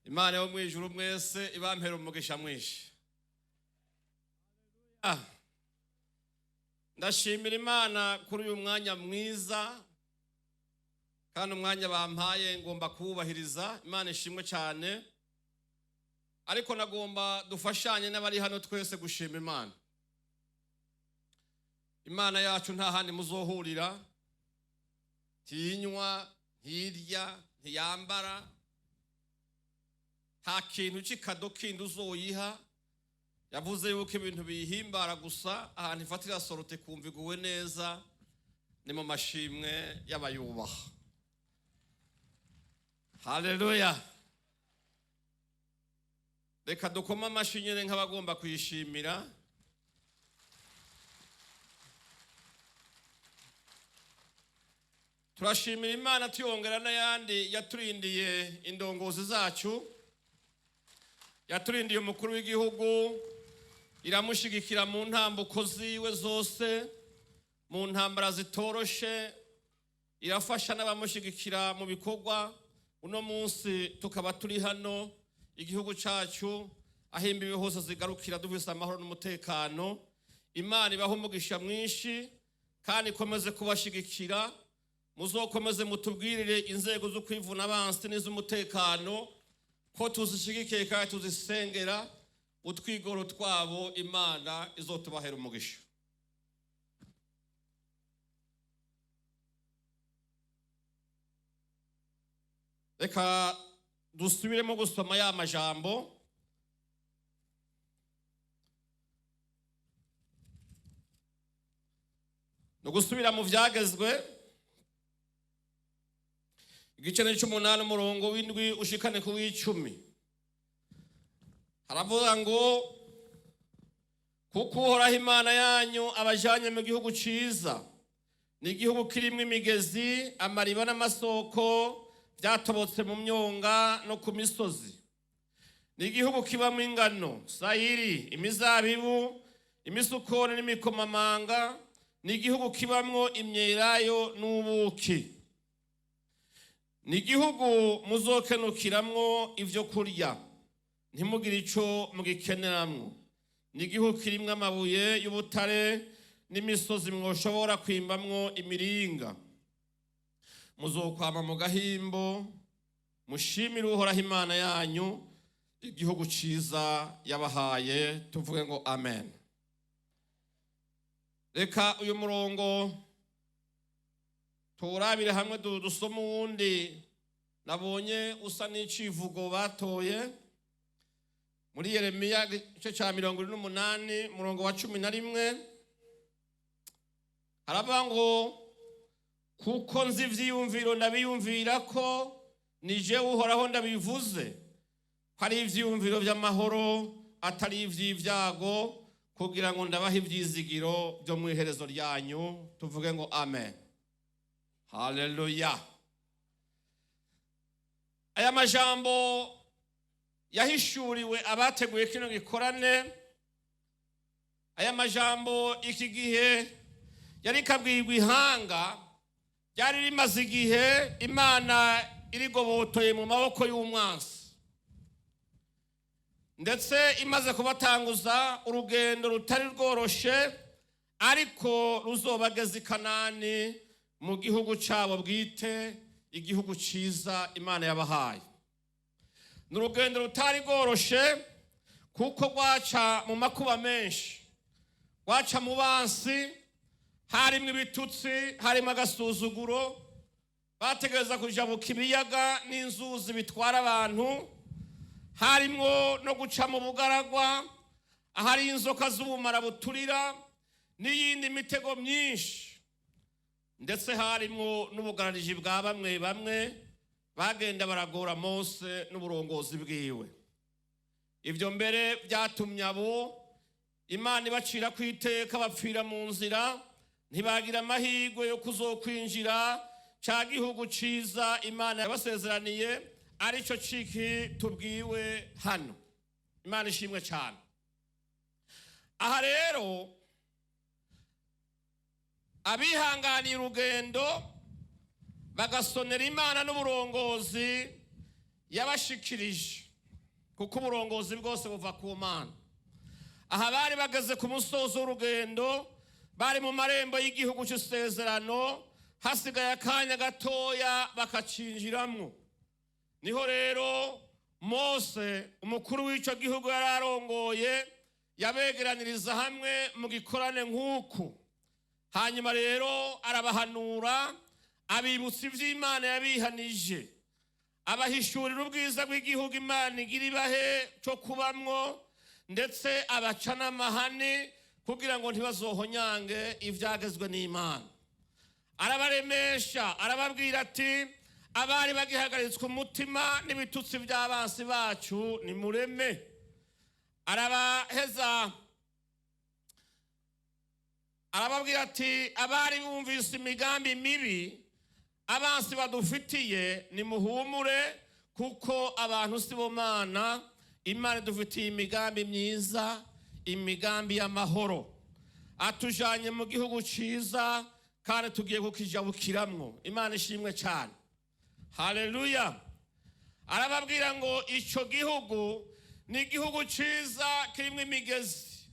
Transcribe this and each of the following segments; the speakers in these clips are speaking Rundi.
Imana yo mwijuru mwese ibampera umugisha mwinshi. Ndashimira Imana kuri uyu mwanya mwiza, kandi umwanya bampaye ngomba kuwubahiriza. Imana ishimwe cyane. Ariko nagomba dufashanye n'abari hano twese gushima Imana. Imana yacu nta handi muzohurira, ntiyinywa, ntirya, ntiyambara, nta kintu cy'ikado kindi uzoyiha. Yavuze yuko ibintu biyihimbara gusa, ahantu ifatira sorote kumva iguwe neza ni mu mashimwe y'abayubaha. Haleluya! Reka dukome amashyi nyine nk'abagomba kuyishimira. Turashimira Imana tuyongera n'ayandi yaturindiye indongozi zacu, yaturindiye umukuru w'igihugu, iramushigikira mu ntambuko ziwe zose, mu ntambara zitoroshe, irafasha n'abamushigikira mu bikorwa. Uno munsi tukaba turi hano, igihugu cyacu aho imbibi hose zigarukira dufise amahoro n'umutekano. Imana ibahe umugisha mwinshi kandi ikomeze kubashigikira. Muzokomeze mutubwirire inzego zo kwivuna abansi n'iz'umutekano ko tuzishigikiye kandi tuzisengera. Utwigoro twabo Imana izotubahera umugisha. Reka dusubiremo gusoma ya majambo. Ni ugusubira mu Vyagezwe igice c'umunani, umurongo w'indwi ushikane ku w'icumi. Haravuga ngo: "Kuko Uhoraho Imana yanyu abajanye mu gihugu ciza, ni igihugu kirimwo imigezi, amariba n'amasoko byatobotse mu myonga no ku misozi, ni igihugu kibamo ingano, sayiri, imizabibu, imisukoni n'imikomamanga, ni igihugu kibamwo imyelayo n'ubuki, ni igihugu muzokenukiramwo ibyo kurya ntimugire ico mugikeneramwo, ni igihugu kirimwo amabuye y'ubutare n'imisozi mwoshobora kwimbamwo imiringa. Muzokwama mu gahimbo, mushimire Uhoraho Imana yanyu igihugu ciza yabahaye." Tuvuge ngo amen. Reka uyu murongo tuwurabire hamwe, dusome uwundi nabonye usa n'icivugo batoye muri Yeremiya igice cya 48, umurongo wa 11. Haravuga ngo: "Kuko nzi ivyiyumviro ndabiyumvira ko, ni jewe Uhoraho ndabivuze, ko ari ivyiyumviro vy'amahoro atari ivy'ibyago, kugira ngo ndabahe ivyizigiro byo mu iherezo ryanyu." Tuvuge ngo amen. Haleluya! Aya majambo yahishuriwe abateguye kino gikorane. Aya majambo iki gihe yari kabwirwa ihanga ryari rimaze igihe Imana irigobotoye mu maboko y'umwansi, ndetse imaze kubatanguza urugendo rutari rworoshe, ariko ruzobageza i Kanani, mu gihugu cyabo bwite, igihugu cyiza Imana yabahaye. Ni urugendo rutari rworoshe kuko rwaca mu makuba menshi, rwaca mu bansi, harimo ibitutsi, harimo agasuzuguro. Bategereza kujabuka ibiyaga n'inzuzi bitwara abantu, harimwo no guca mu bugaragwa ahari inzoka z'ubumara buturira n'iyindi mitego myinshi, ndetse harimwo n'ubugarariji bwa bamwe bamwe bagenda baragora Mose n'uburongozi bwiwe. Ibyo mbere byatumye abo Imana ibacira ku iteka, bapfira mu nzira, ntibagira amahirwe yo kuzokwinjira cya gihugu ciza Imana yabasezeraniye, aricyo ciki tubwiwe hano. Imana ishimwe cyane. Aha rero abihanganiye urugendo bagasonera Imana n'uburongozi yabashikirije. Kuko uburongozi bwose buva ku Mana. Aha bari bageze ku musozo w'urugendo, bari mu marembo y'igihugu cy'isezerano, hasigaye akanya gatoya bakacinjiramwo. Niho rero Mose, umukuru w'icyo gihugu yari arongoye, yabegeraniriza hamwe mu gikorane nk'uku. Hanyuma rero arabahanura, abibutsa iby'Imana yabihanije, abahishurira ubwiza bw'igihugu Imana igira ibahe cyo kubamwo, ndetse abaca n'amahane kugira ngo ntibazohonyange ibyagezwe n'Imana. Arabaremesha, arababwira ati: "Abari bagihagaritswe umutima n'ibitutsi by'abansi bacu, nimureme." Arabaheza arababwira ati: "Abari bumvise imigambi mibi abansi badufitiye, nimuhumure, kuko abantu si bo Mana. Imana idufitiye imigambi myiza, imigambi y'amahoro. Atujanye mu gihugu ciza kandi tugiye kukijabukiramwo." Imana ishimwe cyane, haleluya. Arababwira ngo ico gihugu ni igihugu ciza, kirimwo imigezi,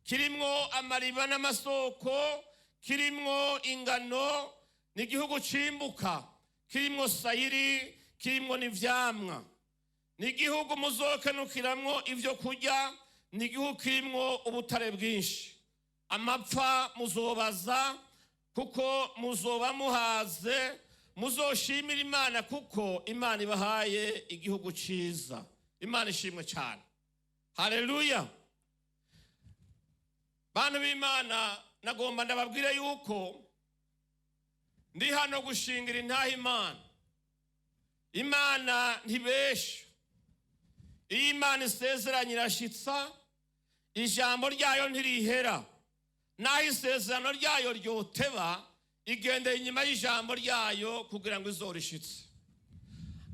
kirimwo amariba n'amasoko, kirimwo ingano, ni igihugu cimbuka, kirimwo sayiri, kirimwo n'ivyamwa. Ni igihugu muzokenukiramwo ibyo kurya, ni igihugu kirimwo ubutare bwinshi. Amapfa muzobaza, kuko muzoba muhaze. Muzoshimira Imana, kuko Imana ibahaye igihugu ciza. Imana ishimwe cyane, haleluya. Bantu b'Imana, nagomba ndababwire yuko ndi hano gushingira intaha Imana. Imana ntibesha. Iyo Imana isezeranye irashitsa, ijambo ryayo ntirihera. Naho isezerano ryayo ryoteba, igendeye inyuma y'ijambo ryayo kugira ngo izorishitse.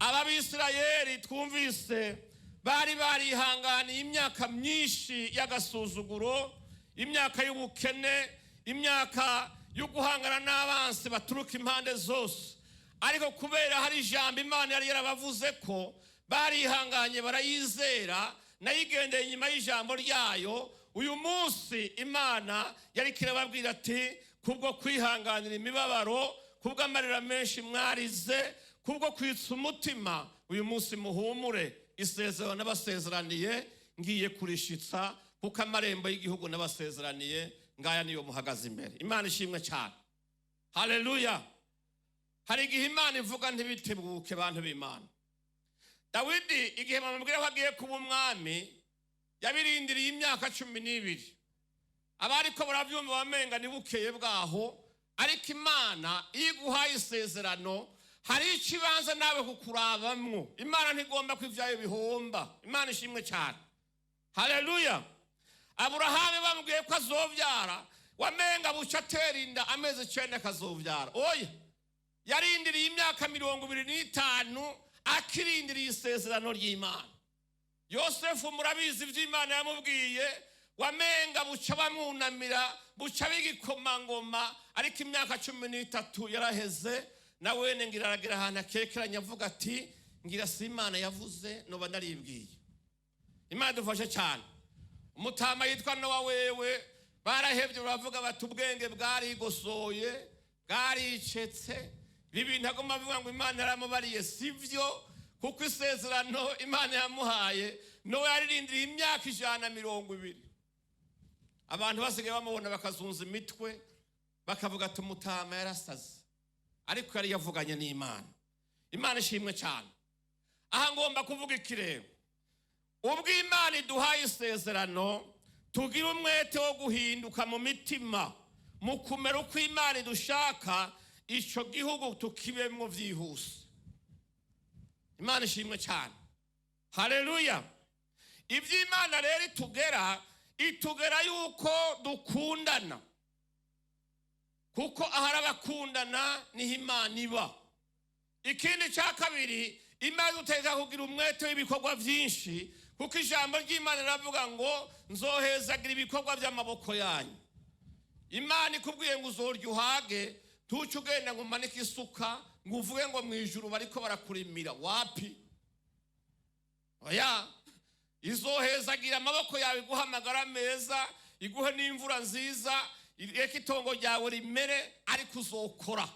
Aba Bisirayeli twumvise bari barihanganiye imyaka myinshi y'agasuzuguro, imyaka y'ubukene, imyaka yo guhangana n'abansi baturuka impande zose. Ariko kubera hari ijambo Imana yari yarabavuze ko, barihanganye, barayizera, nayo igendeye inyuma y'ijambo ryayo. Uyu munsi Imana yari kirababwira ati: "Kubwo kwihanganira imibabaro, kubw'amarira menshi mwarize, kubwo kwitsa umutima, uyu munsi muhumure. Isezerano nabasezeraniye ngiye kurishitsa, kuko amarembo y'igihugu nabasezeraniye ngaya, niyo muhagaze imbere." Imana ishimwe cyane, haleluya. Hari igihe Imana ivuga ntibitebuke. Bantu b'Imana, Dawidi igihe bamubwira ko agiye kuba umwami, yabirindiriye imyaka 12. Abariko barabyumva bamenga ni bukeye bwaho, ariko Imana iyo iguhaye isezerano, hari ikibanza nawe kukurabamwo. Imana ntigomba ko ibyayo bihomba. Imana ishimwe cyane, haleluya. Aburahamu bamubwiye ko azobyara, wamenga buca atera inda, amezi 9 akazobyara. Oya, yarindiriye imyaka 25 akirindiriye isezerano ry'Imana. Yosefu murabizi iby'Imana yamubwiye, wamenga buca bamwunamira, buca b'igikomangoma, ariko imyaka 13 yaraheze. Na wene ngira aragira ahantu akekeranya, avuga ati: "Ngira si Imana yavuze, noba naribwiye." Imana idufashe cyane. Umutama yitwa Nowa wewe, barahebye, baravuga bati: "Ubwenge bwarigosoye, bwaricetse. Ibi bintu agomba avuga ngo Imana yaramubariye si byo." Kuko isezerano Imana yamuhaye, Nowa yararindiriye imyaka 120. Abantu basigaye bamubona bakazunza imitwe, bakavuga ati: "Umutama yarasaze." Ariko yari yavuganye n'Imana. Imana ishimwe cyane. Aha ngomba kuvuga ikirego: ubwo Imana iduhaye isezerano, tugira umwete wo guhinduka mu mitima, mu kumera uko Imana idushaka, icyo gihugu tukibemwo byihuse. Imana ishimwe cyane, haleluya. Iby'Imana rero itugera, itugera yuko dukundana, kuko ahari abakundana niho Imana iba. Ikindi cya kabiri, Imana iduteka kugira umwete w'ibikorwa byinshi, kuko ijambo ry'Imana riravuga ngo: "Nzohezagira ibikorwa by'amaboko yanyu." Imana ikubwiye ngo uzorya uhage, ntuce ugenda ngo umanike isuka, ngo uvuge ngo mu ijuru bariko barakurimira. Wapi, oya. Izohezagira amaboko yawe, iguhe amagara meza, iguhe n'imvura nziza, ireke itongo ryawe rimere, ariko uzokora.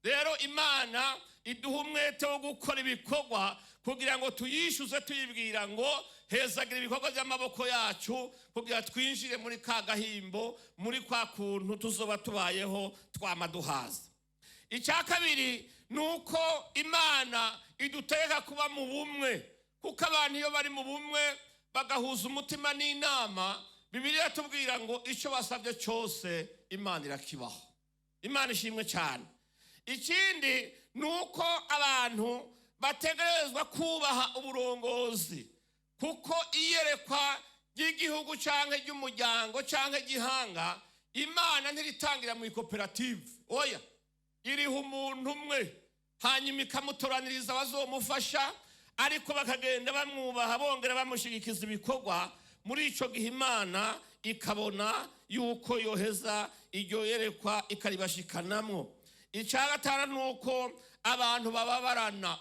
Rero Imana iduha umwete wo gukora ibikorwa kugira ngo tuyishyuze, tuyibwira ngo hezagira ibikorwa by'amaboko yacu, kugira twinjire muri ka gahimbo, muri kwa kuntu tuzoba tubayeho twama duhaza. Icya kabiri ni uko Imana idutegeka kuba mu bumwe, kuko abantu iyo bari mu bumwe bagahuza umutima n'inama, Bibiliya tubwira ngo icyo basabye cyose Imana irakibaho. Imana ishimwe cyane. Ikindi ni uko abantu bategerezwa kubaha uburongozi, kuko iyerekwa ry'igihugu cyangwa ry'umuryango cyangwa igihanga, Imana ntiritangira mu ikoperative. Oya, iriho umuntu umwe, hanyuma ikamutoraniriza abazomufasha, ariko bakagenda bamwubaha, bongera bamushyigikiza ibikorwa. Muri icyo gihe Imana ikabona yuko yoheza iryo yerekwa ikaribashikanamwo. Icya gatanu ni uko abantu bababarana,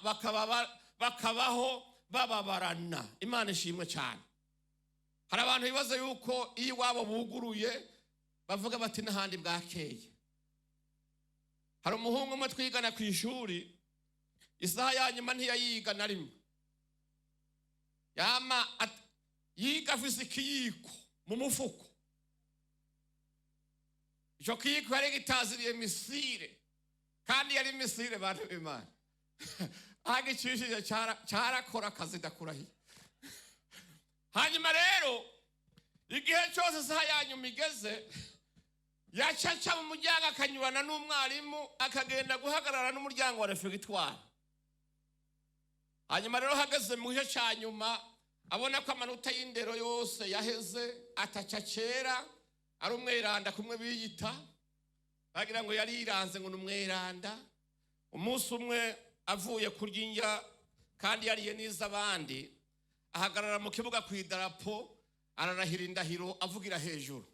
bakabaho bababarana. Imana ishimwe cyane. Hari abantu bibaza yuko iyo iwabo buguruye bavuga bati n'ahandi bwakeye. Hari umuhungu umwe twigana ku ishuri, isaha ya nyuma ntiyayiga na rimwe. Yama yiga afise ikiyiko mu mufuko. Icyo kiyiko yari gitaziriye misire, kandi yari misire, bantu b'Imana. Agicishije cyarakora akazi, ndakurahiye. Hanyuma rero igihe cyose isaha ya nyuma igeze, yacaca mu muryango akanyurana n'umwarimu, akagenda guhagarara n'umuryango wa refegitwari. Hanyuma rero hageze mu gice cya nyuma, abona ko amanota y'indero yose yaheze, ataca kera ari umweranda kumwe biyita, bagira ngo yari yiranze ngo ni umweranda. Umunsi umwe avuye kurya indya kandi yariye n'iz'abandi, ahagarara mu kibuga ku idarapo, ararahira indahiro avugira hejuru,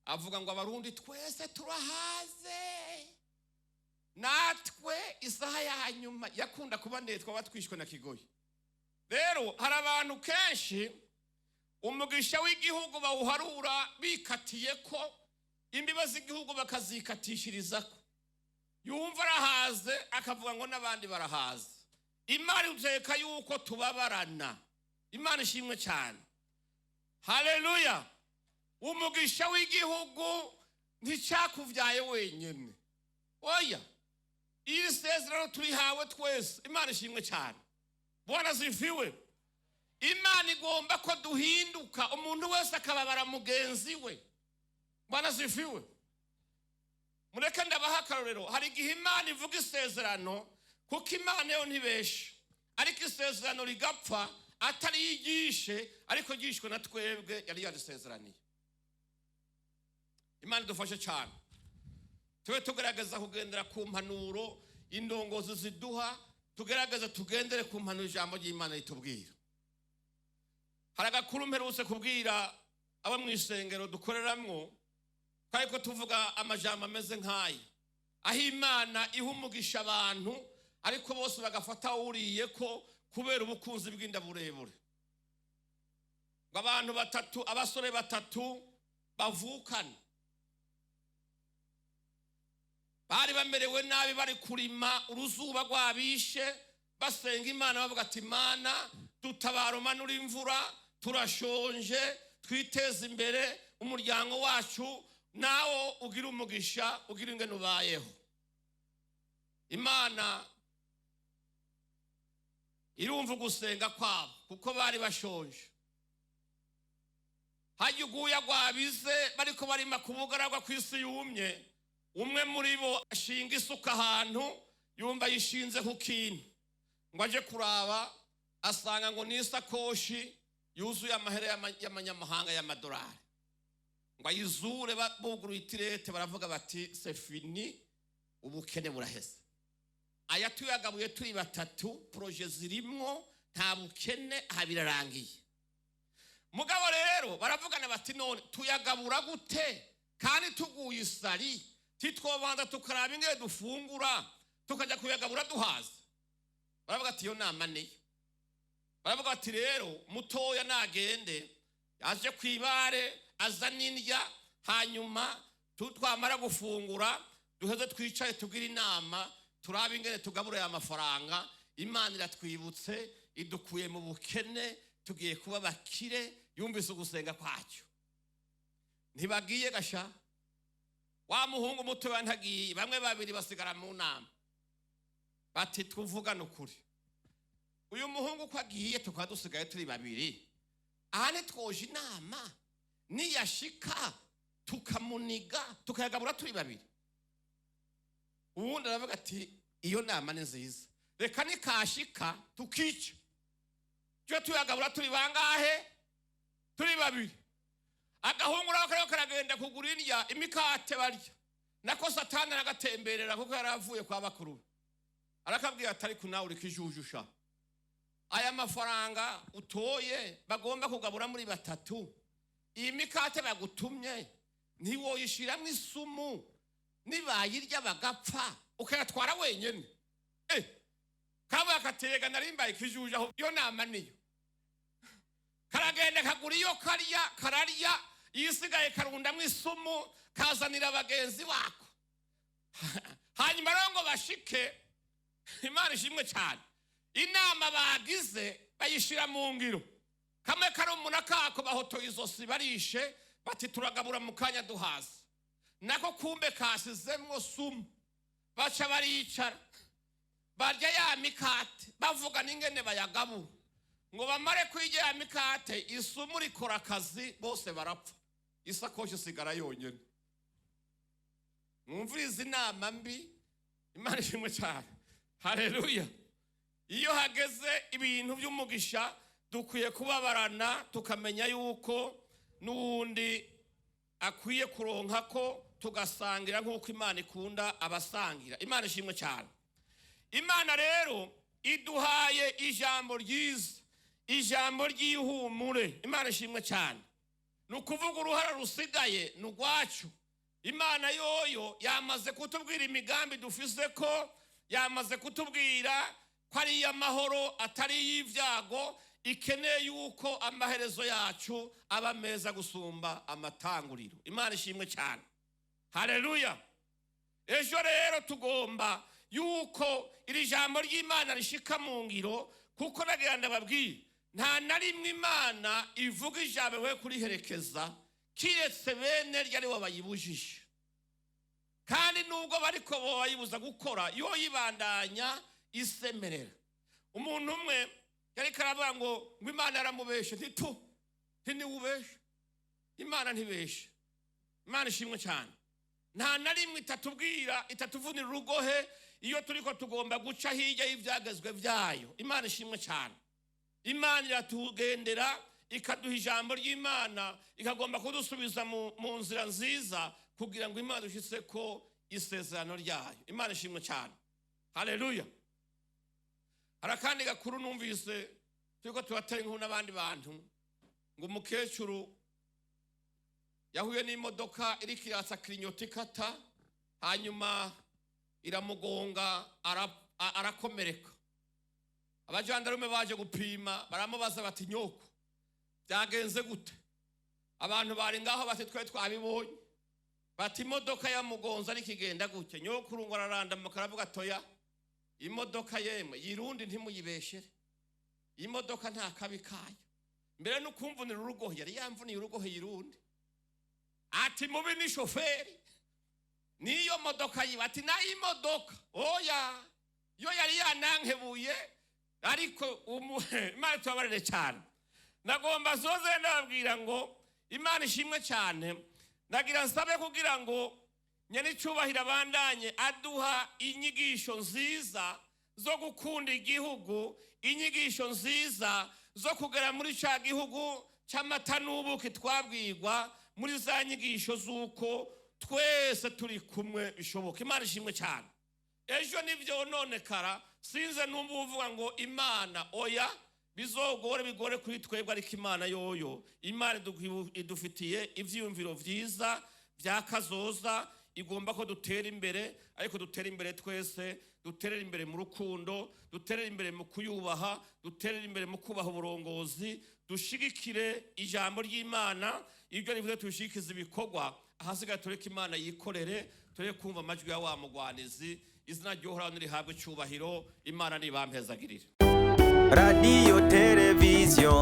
avuga ngo Abarundi twese turahaze, natwe isaha ya nyuma yakunda kuba ndende twaba twishwe na kigoyi. Rero hari abantu kenshi umugisha w'igihugu bawuharura bikatiye ko imbibe z'igihugu bakazikatishirizako, yumva arahaze akavuga ngo n'abandi barahaze. Imana iteka yuko tubabarana. Imana ishimwe cyane. Haleluya. Umugisha w'igihugu nticyakuvyaye wenyine. Oya, iri sezerano turihawe twese. Imana ishimwe cyane. Bwana zifiwe. Imana igomba ko duhinduka, umuntu wese akababara mugenzi we. Bwana zifiwe. Mureke ndabaha akarorero. Hari igihe Imana ivuga isezerano, kuko Imana yo ntibesha, ariko isezerano rigapfa atari yigishe, ariko ryishwe na twebwe yari yarisezeraniye. Imana idufashe cyane, tube tugerageza kugendera ku mpanuro indongozi ziduha, tugerageze tugendere ku mpanuro ijambo ry'Imana ritubwira. Hari agakuru mperutse kubwira abo mu isengero dukoreramwo, ariko tuvuga amajambo ameze nk'aya, aho Imana iha umugisha abantu ariko bose bagafata uriye ko kubera ubukunzi bw'inda burebure. Ngo abantu batatu, abasore batatu bavukana, bari bamerewe nabi, bari kurima uruzuba rwabishe, basenga Imana bavuga ati Imana dutabara, umanura imvura, turashonje, twiteze imbere umuryango wacu, nawo ugira umugisha, ugira ingene ubayeho. Imana irumva gusenga kwabo kuko bari bashonje. Hajya uguya rwabize bariko barima ku bugaragwa ku isi yumye, umwe muri bo ashinga isuka ahantu, yumva yishinze ku kintu, ngo aje kuraba asanga ngo ni isakoshi yuzuye amahera y'amanyamahanga y'amadolari. Ngo ayizure, buguruye itirete, baravuga bati c'est fini, ubukene buraheze. Aya tuyagabuye turi batatu, projet zirimwo, nta bukene, aha birarangiye. Mugabo rero baravugana bati none tuyagabura gute kandi tuguye isari, titwobanza tukaraba ingene dufungura tukajya kuyagabura duhaze? Baravuga ati iyo nama niyo. Baravuga bati rero mutoya nagende aje ku ibare azana indya, hanyuma twamara gufungura duheze twicare tugire inama, turabe ingene tugabura aya mafaranga. Imana iratwibutse, idukuye mu bukene, tugiye kuba bakire. Yumvise ugusenga kwacyo. Ntibagiye gasha, wa muhungu mutoya ntagiye, bamwe babiri basigara mu nama, bati tuvugane ukuri, uyu muhungu uko agiye tukaba dusigaye turi babiri, aha ntitwoje inama niyashika tukamuniga tukayagabura turi babiri. Uwundi aravuga ati iyo nama ni nziza, reka nikashika tukica tujye tuyagabura turi bangahe? Turi babiri. Agahungu nako kariko karagenda kugura indya, imikate barya, nako Satani aragatemberera kuko yari avuye kwa bakuru be. Arakabwira ati ariko nawe uri kijujusha, aya mafaranga utoye bagomba kugabura muri batatu, iyi mikate bagutumye ntiwoyishiramwo isumu, nibayirya bagapfa ukayatwara wenyene? Kabuye akatega narimbaye ikijuju, aho iyo nama niyo. Karagenda kagura iyo karya, kararya, iyisigaye karundamwo isumu, kazanira bagenzi bako. Hanyuma rero ngo bashike, Imana ishimwe cyane, inama bagize bayishira mu ngiro. Kamwe karumuna kako bahotoye izosi, barishe, bati turagabura mu kanya duhaze. Nako kumbe kasizemwo sumu. Baca baricara barya ya mikate, bavuga n'ingene bayagabura. Ngo bamare kwirya ya mikate, isumu rikora akazi, bose barapfa, isakoshi isigara yonyene. Mwumvirize inama mbi. Imana ishimwe cyane, haleluya. Iyo hageze ibintu by'umugisha dukwiye kubabarana, tukamenya yuko n'uwundi akwiye kuronka ko tugasangira nk'uko Imana ikunda abasangira. Imana ishimwe cyane. Imana rero iduhaye ijambo ryiza, ijambo ry'ihumure. Imana ishimwe cyane. Ni ukuvuga uruhara rusigaye ni urwacu. Imana yoyo yamaze kutubwira imigambi dufise, ko yamaze kutubwira ko ari iy'amahoro atari iy'ibyago, ikeneye yuko amaherezo yacu aba meza gusumba amatanguriro. Imana ishimwe cyane, haleluya. Ejo rero tugomba yuko iri jambo ry'Imana rishika mu ngiro, kuko nagira ndababwire, nta na rimwe Imana ivuga ijambo we kuriherekeza, kiretse bene ryo aribo bayibujije. Kandi nubwo bariko bayibuza gukora, yo yibandanya isemerera. Umuntu umwe yariko aravuga ngo Imana yaramubeshe. Ntitu ntiwubeshe, Imana ntibeshe. Imana ishimwe cyane. Nta na rimwe itatubwira, itatuvunira urugohe iyo turiko tugomba guca hirya y'ibyagezwe byayo. Imana ishimwe cyane. Imana iratugendera, ikaduha ijambo ry'Imana, ikagomba kudusubiza mu nzira nziza kugira ngo Imana dushitse ko isezerano ryayo. Imana ishimwe cyane, haleluya. Hari akandi gakuru numvise turiko turatera inkuru n'abandi bantu, ngo umukecuru yahuye n'imodoka iriko iratsa kirinyota ikata, hanyuma iramugonga, arakomereka. Abajandarume baje gupima, baramubaza bati nyoko byagenze gute? Abantu bari ngaho bati twe twabibonye, bati imodoka yamugonze ariko igenda gutya. Nyokuru ngo ararandamuka, aravuga atoya, imodoka yemwe yirundi ntimuyibeshere, imodoka nta kabi kayo, mbere n'ukumvunira urugohe yari yamvuniye urugohe yirundi. Ati mubi ni shoferi niyo modoka yiwe. Ati nayo imodoka oya, yo yari yanankebuye. Ariko Imana tubabarire cyane. Nagomba soze ndababwira ngo Imana ishimwe cyane. Nagira nsabe kugira ngo nyenicubahiro abandanye aduha inyigisho nziza zo gukunda igihugu, inyigisho nziza zo kugera muri ca gihugu cy'amata n'ubuki twabwirwa muri za nyigisho z'uko twese turi kumwe bishoboka. Imana ishimwe cyane. Ejo nivyo nonekara, sinze numva uvuga ngo Imana oya, bizogore bigore kuri twebwe, ariko Imana yoyo, Imana idufitiye ivyiyumviro vyiza vya kazoza. Igomba ko dutera imbere, ariko dutera imbere twese, duterere imbere mu rukundo, duterere imbere mu kuyubaha, duterere imbere mu kubaha uburongozi, dushigikire ijambo ry'Imana, ibyo rivuze tubishigikize ibikorwa. Ahasigaye tureke Imana yikorere, tureke kumva amajwi ya wa mugwanizi. Izina ry'Uhoraho nirihabwe icyubahiro. Imana nibampezagirire. Radiyo, televiziyo.